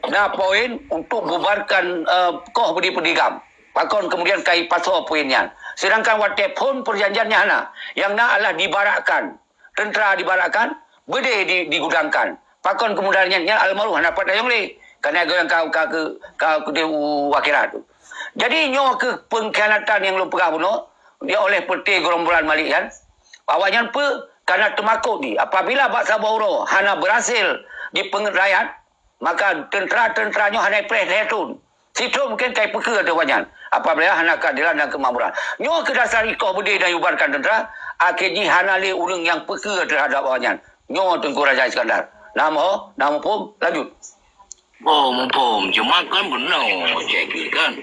na poin untuk bubarkan, eh, Koh Budi Pedigam. Pakon kemudian kai pasoe poin nyan. Sedangkan watée phon perjanjian nyan hana. Yang na adalah dibarakkan. Tentera dibarakkan, beudé di-, digudangkan. Pakon kemudian nyan, nyan almarhum hana pat tayong lé. Karena goyang ka, ka, ka, ka u akhirat tu. Jadi nyoe ke pengkhianatan yang lôn peugah bunoe, dia oleh peuté gerombolan Malik nyan. Awaknyan peue? Karena teumakot di. Apabila bak saboh uroe hana berhasil dipeungeut rakyat, maka tentera-tentera nyoe hana ipreh lhèe thon. Sithon mungken kai peukeu ateueh awaknyan. Apabila hana keadilan dan kemakmuran. Nyoe keu dasar ikoh beudé dan iubarkan tentera, akhé jih hana lé ureueng nyang peukeu terhadap awaknyan. Nyoe Teungku Raja Iskandar. Na meuho, na muphom, lanjut. Oh, muphom. Cuma kan bunoe, cek kan.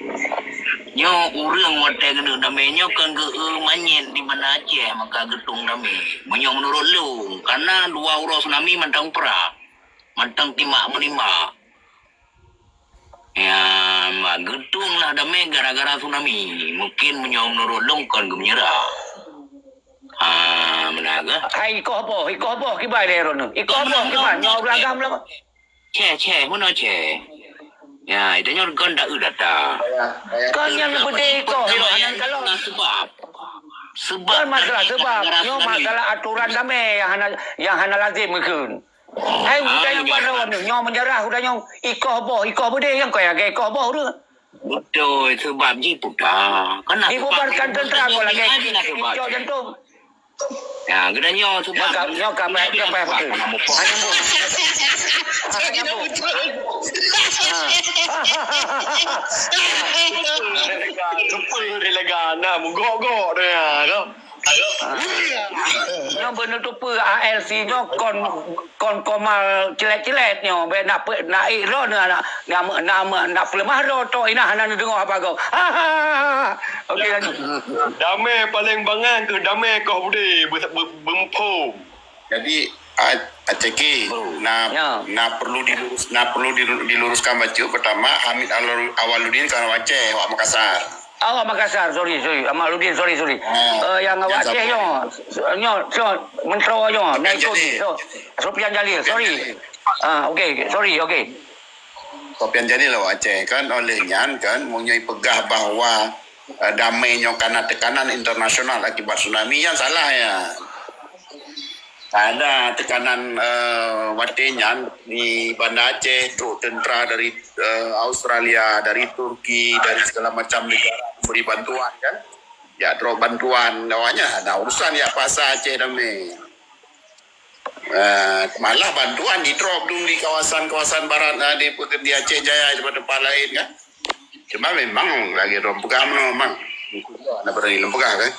Nyoe ureueng watèe keuneuk damé nyoe kan geu-eu manyét di Banda Aceh maka geutueng damé. Meunyoe meunurot lôn, karena dua uroe tsunami mantong prang, mantong timbak-meunimbak. Ya, mak geutueng lah damé gara-gara tsunami. Mungkin meunyoe meunurot lôn kon geumeunyeurah. Ha, meunan kah? Hai, ikoh boh, ikoh boh kiban lé droeneuh. Ikoh boh kiban, nyoe ureueng agam lah. Ceh, ceh, meunoe ceh. Ya, itu nyoe kon dak eu data. Kon nyang beudé ikoh, hana kalon. Sebab. Sebab. Kon masalah sebab, nyoe masalah aturan damé nyang hana, nyang hana lazim meukeun. Hai, bukan nyang baroe nyoe, nyoe meunyeurah udah nyoe ikoh boh, ikoh beudé nyang kaya ikoh boh tu. Beutôi, sebab jih puta. Kan nak dibubarkan tentera kok lagèe icok jantung. Ya, geutanyoe sebab. Nyoe ka, nyoe ka payah, ka payah beutôi. Hanya bu. Hanya bu. Super dia lega, nah, menggok-gok dia, kan? Nyoe beuneutupeue A L C nyoe kon, kon komal cilet-cilet nyoe. Bèk nak pe-, nak ék droe nyoe nak, nak, nak, nak peuleumah droe tok inah hana neudeungoe haba gob. Ha, ha, ha, ha. Okey, lanjut. Damé paleng bangai keu damé koh beudé be-, be-, beumphom. Jadi, A-, Aceh K, na, na perlu dilurus, na perlu dilu-, diluruskan bacut. Pertama, Hamid Awal-, Awaludin kan awak Aceh, awak Makassar. Awak Makassar, sorry, sorry. Awaludin, sorry, sorry. Eh, nyang awak Aceh nyoe, nyoe, nyoe, menteri nyoe, na ikut, so, Sofian Jalil, sorry. Ah, okey, sorry, okey. Sofian Jalil awak Aceh kan, oleh nyan kan, meunyoe peugah bahwa, eh, damé nyoe karena tekanan internasional akibat tsunami, nyan salah ya. Ada tekanan, eh, watèe nyan di Banda Aceh, trok tentera dari, eh, Australia, dari Turki, dari segala macam negara memberi bantuan kan. Ya, trok bantuan awaknyan, ada urusan ya paksa Aceh damé. Eh, malah bantuan di-drop dong di kawasan-kawasan barat, eh, di, di Aceh Jaya, di tempat-tempat lain kan. Cuma memang lagèe droe peugah meunoe, memang. Nak berani lôn peugah kan.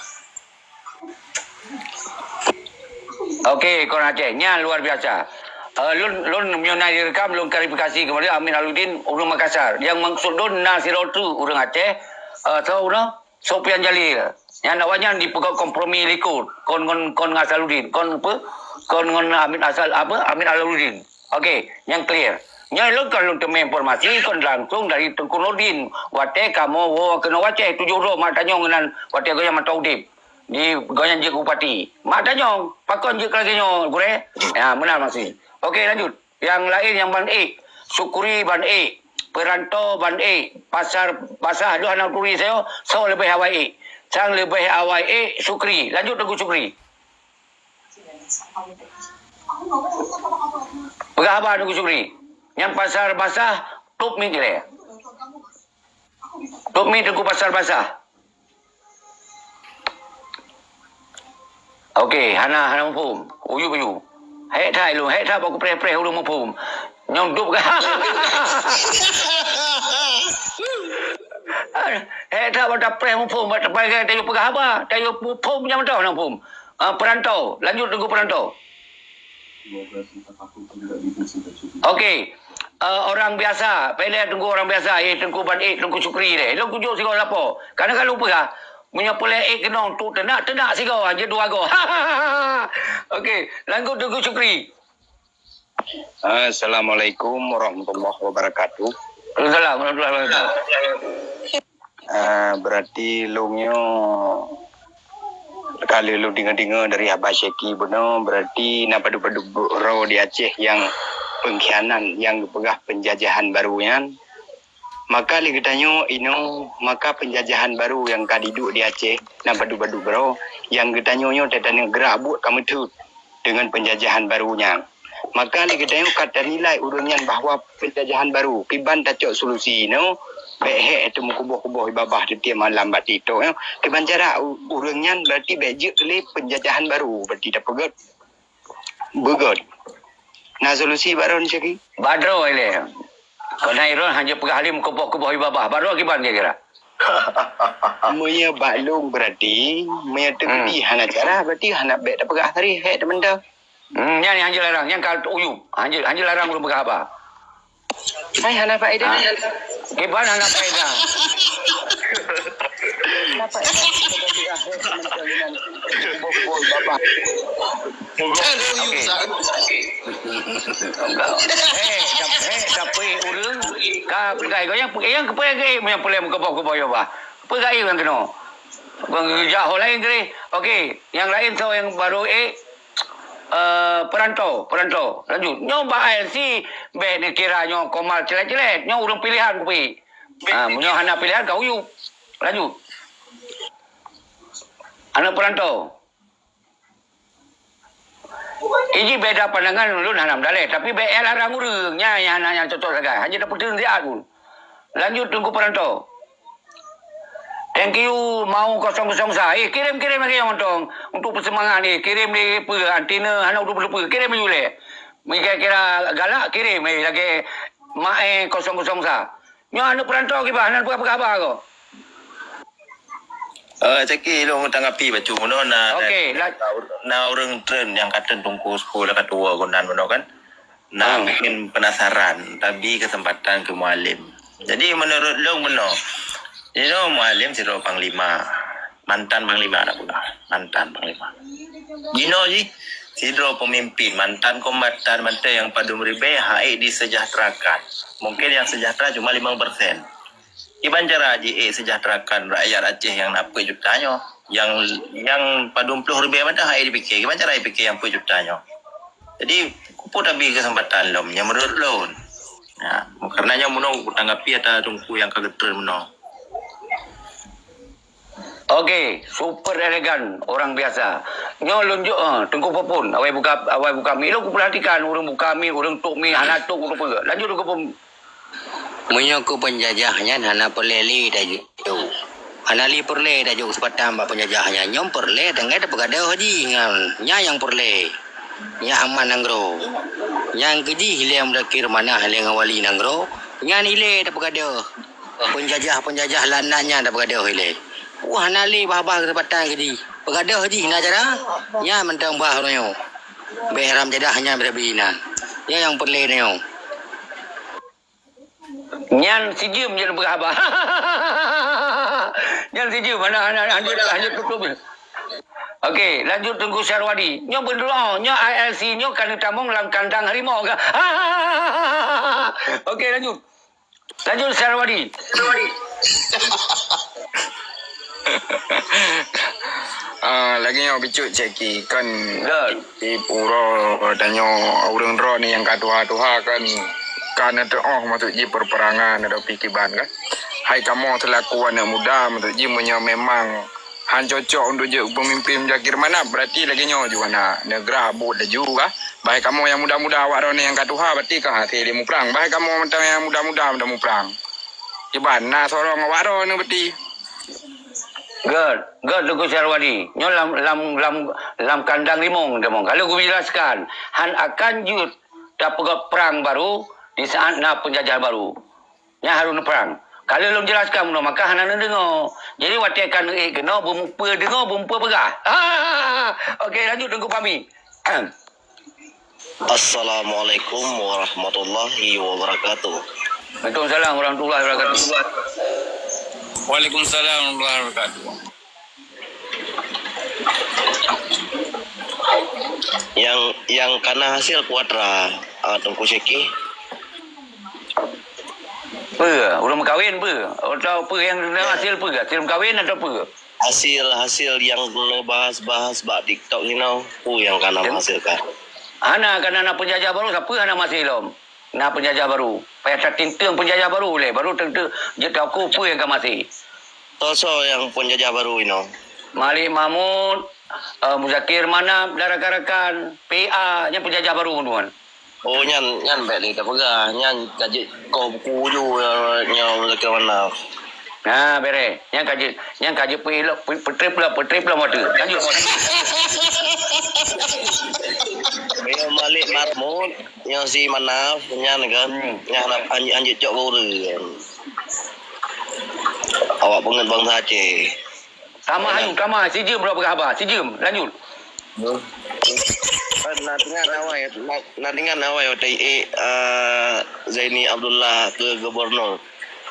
Okey, kon Aceh. Nyan luar biasa. Eh, lôn, lôn meunyoe na direkam, lôn klarifikasi kembali Amin Aludin, ureueng Makassar. Nyang maksud lôn na sidroe teuk ureueng Aceh, eh, soe ureueng? Sofian Jalil. Nyan awaknyan dipeugah kompromi likot. Kon, kon, kon ngon Asaludin. Kon apa? Kon ngon Amin Asal, apa? Amin Aludin. Okey, nyang clear. Nyan lôn kon lôn teumé informasi kon langsung dari Teungku Nurdin. Watée kamoe woe keunoe u Aceh tujoh droe mak tanyong nan watée gobnyan mantong udeb. Di gobnyan jeuet keu bupati. Mak tanyong, pakon jeuet keu lagée nyoe, gurée? Ya, meunan masih. Oke, lanjut. Nyang laén nyang ban ék. Sukri ban ék. Peranto ban ék. Pasar Basah, lôn hana turi sayoe, soe leubeh awai ék. Sang leubeh awai ék, Sukri. Lanjut Teungku Sukri. Peugah haba Teungku Sukri. Nyang Pasar Basah, top mit ilée. Top mit Teungku Pasar Basah. Oke, hana, hana muphom. Uyup-uyup. Hék that lôn, hék that bak kupreh-preh ureuëng muphom. Nyang dub ka. Hék that bak tapreh muphom, bak tapreh tayoe peugah haba, tayoe muphom nyang mantong hana muphom. Ah, Peranto, lanjut Teungku Peranto. Oke, eh, orang biasa, pih lé Teungku orang biasa, eh, Teungku Ban Ék, Teungku Sukri deh. Lôn kujok sigoe lapo. Karena kalau peugah, meunyoe peureulée ék keunong tu teunak, teunak sigoe, hanjeuet dua goe. Oke, lanjut Teungku Sukri. Assalamualaikum warahmatullahi wabarakatuh. Waalaikumsalam warahmatullahi wabarakatuh. Ah, berarti lôn nyoe, kalau lôn deungoe-deungoe dari haba Syeki bunoe, berarti na padub-padub droe di Aceh nyang pengkhianat, nyang geupeugah penjajahan baru nyan. Maka lé geutanyoe inoe, maka penjajahan baru nyang ka jiduek di Aceh, na padub-padub droe, nyang geutanyoe nyoe teutanyoe gerak buet ka meuteut deungon penjajahan baru nyan. Maka lé geutanyoe ka tanilai ureuëng nyan bahwa penjajahan baru, kiban tacok solusi nyoe, bék hék teumeukuboh-kuboh babah tiep-tiep malam bak TikTok nyoe. Kiban cara u-, ureuëng nyan berarti bék jeuet lé penjajahan baru, berarti tapeugét beugét. Na solusi bak droe Syeki? Bak droe ilée. Kona droe hanjeuet peugah lé meukuboh-kuboh babah. Bak droe kiban kira-kira? Meunyoe bak lôn berarti, meunyoe teukeudi hana cara, berarti hana bék tapeugah tadi, hék teumantong. Hmm, nyan hanjeuet larang, nyan ka uyup. Hanjeuet, hanjeuet larang ulôn peugah haba. Hai, hana faedah. Ha? Kiban hana faedah. Hana faedah. Bol, bol, babah. Oke. Eh, tapi ureuëng ka peugah nyang, nyang keupeu nyang peureulée meukuboh-kuboh babah. Peugah nyang keunoe. Bukan geujak ho laén tadi. Oke, nyang laén soe nyang baru ék, eh, Peranto, Peranto. Lanjut. Nyoe bak I L C, bék dikira nyoe Komal celet-celet. Nyoe ureuëng pilihan kupi. Ah, meunyoe hana pilihan, ka uyup. Lanjut. Aneuk Peranto. Iji beda pandangan ulôn hana meudaleh, tapi bék larang ureuëng nyan, nyan hana nyang cocok sagai. Hanya dapeuteun siat pun. Lanjut Teungku Peranto. Thank you, Mau kosong kosong sa. Eh, kirim-kirim lagi yang untung untuk persembahan ni. Kirim di pe, antina hana udah lupa. Kirim di uleh. Kira-kira galak, kirim eh, lagi Mae kosong kosong sa. Nyoe aneuk Peranto kiban, hana peugah-peugah haba ko. Eh, caki lôn tanggapi bacut bunoe na, Oke, na, la- na ureuëng treun nyang ka treun Teungku Seukul ka tuwoe keunan bunoe kan. Na mungkin penasaran, tabi kesempatan keu Mualem. Jadi menurut lôn bunoe, you know, Mualem sidroe panglima, mantan panglima nak peugah, mantan panglima. Jinoe jih sidroe pemimpin, mantan kombatan, mantan nyang padum ribée, hai disejahterakan. Mungkin nyang sejahtera cuma lima persen. Kiban cara jiék sejahterakan rakyat Aceh nyang na peuet juta nyoe? Nyang, nyang padum ploh ribée mantong hai dipike. Kiban cara dipike nyang peuet juta nyoe? Jadi, kupeue tabi kesempatan lom nyang menurut lôn. Ya, karena nyoe meunoe kutanggapi ata teungku nyang ka geutreun meunoe. Oke, super elegan, orang biasa. Nyoe lôn jok, eh, Teungku Popon, awai buka, awai buka mi. Lôn kuperhatikan ureuëng buka mi, ureuëng tok mi, hana tok ureuëng peugah. Lanjut Teungku Popon. Meunyoe keu peunjajah nyan hana peureulée lé tajok. Hana lé peureulée tajok seupatan bak peunjajah nyan. Nyoe peureulée tinggai tapeugadôh jih ngon nyan nyang peureulée. Nyan aman nanggroe. Nyang keujih lé Muzakir Manah lé ngon wali nanggroe, nyan ilée tapeugadôh. Peunjajah-peunjajah laknat nyan tapeugadôh ilée. Wah, hana lé bah-bah keuseumpatan keu jih. Peugadôh jih na cara, nyan mantong bah uroe nyoe. Bék haram jadah nyan beureubie inan. Nyan nyang peureulée nyoe. Nyan sijeuem jeuet peugah haba. Nyan sijeuem, hana, hana, hana, hana tutup. Okey, lanjut Teungku Syarwadi. Nyoe beudroe, nyoe I L C, nyoe ka neutamong lam kandang harimau ka. Okey, lanjut. Lanjut Syarwadi. Ah, lagèe nyoe bacut Syeki kan. Betul. Di pura tanyoe ureueng droe ni nyang ka tuha-tuha kan, ka neuteu'oh maksud jih peperangan atau pi kiban kan. Hai kamoe selaku aneuk muda maksud jih meunyoe memang han cocok untuk jeuet peumimpin Muzakir Manaf, berarti lagèe nyoe ju hana neugrah buet laju kah. Bah hai kamoe nyang muda-muda awak droeneuh nyang ka tuha berarti ka hase lé muprang. Bah hai kamoe mantong nyang muda-muda mantong muprang. Kiban na sorong awak droeneuh berarti. Good, good Teungku Syarwadi. Nyoe lam, lam, lam, lam kandang rimong, rimong. Kalau kujelaskan, han akan jeuet tapeugah prang baru di saat na penjajah baru. Nyan harôh neuprang. Kalau lôn jelaskan bunoe maka hana neudeungoe. Jadi watèe ka neuék keunoe beumeupeue deungoe beumeupeue peugah. Okey, lanjut Teungku Fahmi. Assalamualaikum warahmatullahi wabarakatuh. Waalaikumsalam warahmatullahi wabarakatuh. Waalaikumsalam warahmatullahi wabarakatuh. Yang yang kana hasil kuatra, ah, Teungku Syeki. Peue? Ureueng meukawen peue? Atau peue nyang hasil peue? Hasil meukawen atau peue? Hasil, hasil yang neubahas-bahas bak TikTok inoe, peue nyang kana meuhasilkan? Hana, kana na penjajah baru, sapeue hana meuhase lom? Na penjajah baru. Payah tatinteng penjajah baru lé, baru tentu jeuet taku peue nyang ka meuhase. Soe-soe nyang penjajah baru inoe? Malik Mahmud, eh, Muzakir Manaf dan rakan-rakan, P A, nyan penjajah baru, teman. Oh, nyan, nyan bèk lé tapeugah. Nyan ka jeuet koh buku ju, eh, nyoe Muzakir Manaf. Ha, bereh. Nyan ka jeuet, nyan ka jeuet peuilok, pe-, peutrép lom, peutrép lom watèe. Lanjut. Nyoe Malik Mahmud, nyoe si Manaf, nyan kan. Hmm. Nyan anjeuet, anjeuet cok gurèe. Awak peungeut bansa Aceh. Tamah ayu, tamah. Sijeuem droe peugah haba. Sijeuem. Lanjut. Na teuingat awai, na, na teuingat awai watèe, eh, Zaini Abdullah keu gubernur.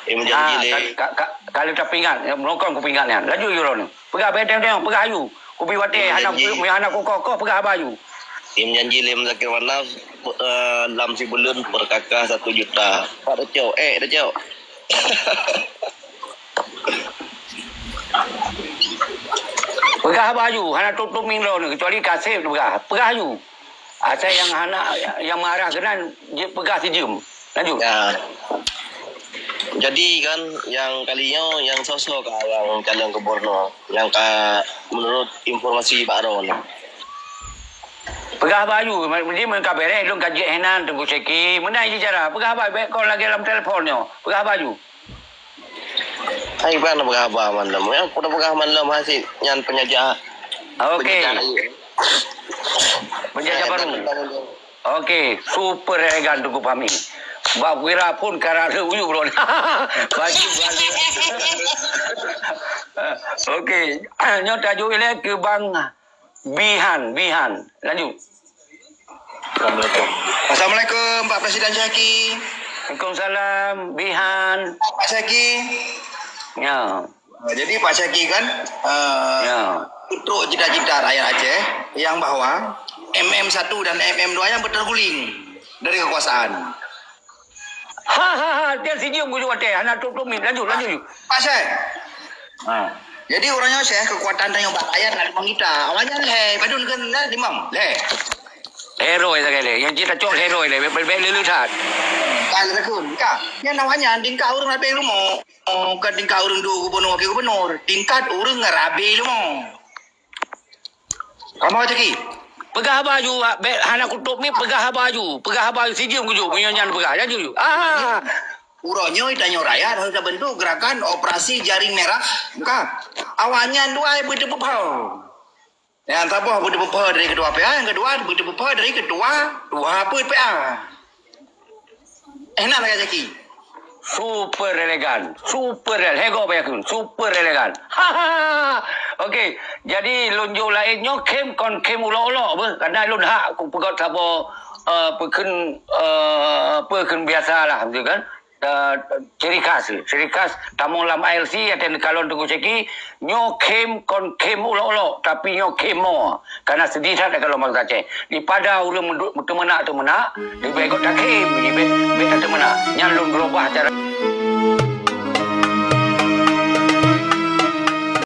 Im janji lé. Ka, ka, ka, ka lheueh tapeuingat, ya, meurokon kupeuingat nyan. Lanjut, Yuroni. Peugah, bèk teueng-teueng, peugah ayu. Kubi watèe, hana, hana kukoh-koh, peugah haba ayu. Im janji lé Muzakir Manaf, eh, lam sibuleuen peurkakah satu juta. Pat tacok, eh, tacok. Peugah haba ayu, hana tôp-tôp ming droeneuh, kecuali kaseb teupeugah. Peugah ayu. Asai nyang hana, nyang marah keunan, jeuet peugah sijeuem. Lanjut. Ya. Jadi kan, nyang kali nyoe, nyang soe-soe ka nyang calon gubernur, nyang ka menurut informasi bak droeneuh. Peugah haba ayu, jadi meunyoe ka bereh, lôn ka jeuet hinan Teungku Syeki. Meunan jih cara, peugah haba, bèk kon lagèe lam telepon nyoe. Peugah haba ayu. Hai, ban peugah haba mandum. Nyang peugah mandum hasil nyan penjajah. Okey. Penjajah rakyat. Penjajah baru. Okey, super elegan Teungku Fahmi. Bak kira pun karena uyu bro. Baju balik. Okey, nyoe tajok ilèe keu Bang Bihan, Bihan. Lanjut. Assalamualaikum. Assalamualaikum, Pak Presiden Syaki. Waalaikumsalam, Bihan. Pak Syaki. Ya. Uh, jadi Pak Syaki kan, uh, ya, untuk cita-cita rakyat Aceh yang bahwa M M satu dan M M dua yang berterguling dari kekuasaan. Ha, ha, ha, dia sijeuem guyue watèe, hana tôp-tôp ming. Lanjut, lanjut, lanjut. Pak Syekh. Ha. Jadi, uroe nyoe Syekh, kekuatan tanyoe bak rakyat na limong juta. Awaknyan lhèe, padum keu na limong? Lhèe. Heroi sagai lé. Nyang cit tacok heroi lé. Bèk, bèk, bèk lé that. Ka lé takheun. Ka. Nyan awaknyan tingkat ureueng rabe rumoh. Oh, bukan tingkat ureueng duek gubernur, wakil gubernur. Tingkat ureueng rabe rumoh. Kamoe Syeki. Peugah haba aju, bèk hana kutôp mic, peugah haba aju. Peugah haba aju, sijeuem kujok, meunyoe nyan peugah, laju ju. Ah. Uroe nyoe tanyoe rakyat harôh tabentuk gerakan operasi jaring merah. Ka. Awaknyan dua beuteupeupho. Nyang saboh beuteupeupho dari ketua P A, nyang keudua beuteupeupho dari ketua dua peuet P A. Eh, na lagèe Syeki. Super elegan, super ele-, hego bak yakun, super elegan. Okey, jadi lôn jok laén nyoe khém kon khém ulok-ulok beuh, karena lôn hak kupeugöt saboh, eh, peukheun, eh, peukheun biasa lah, beutôi kan? eh, ciri khas. Ciri khas tamong lam I L C ateueh neukalon Teungku Syeki, nyoe khém kon khém ulok-ulok, tapi nyoe khém mo. Karena sedih that neukalon bangsa Aceh. Dipada ureuëng meudu-, meuteumeunak-teumeunak, leubeh baik takhém, leubeh baik tateumeunak. Nyan lôn beurubah cara.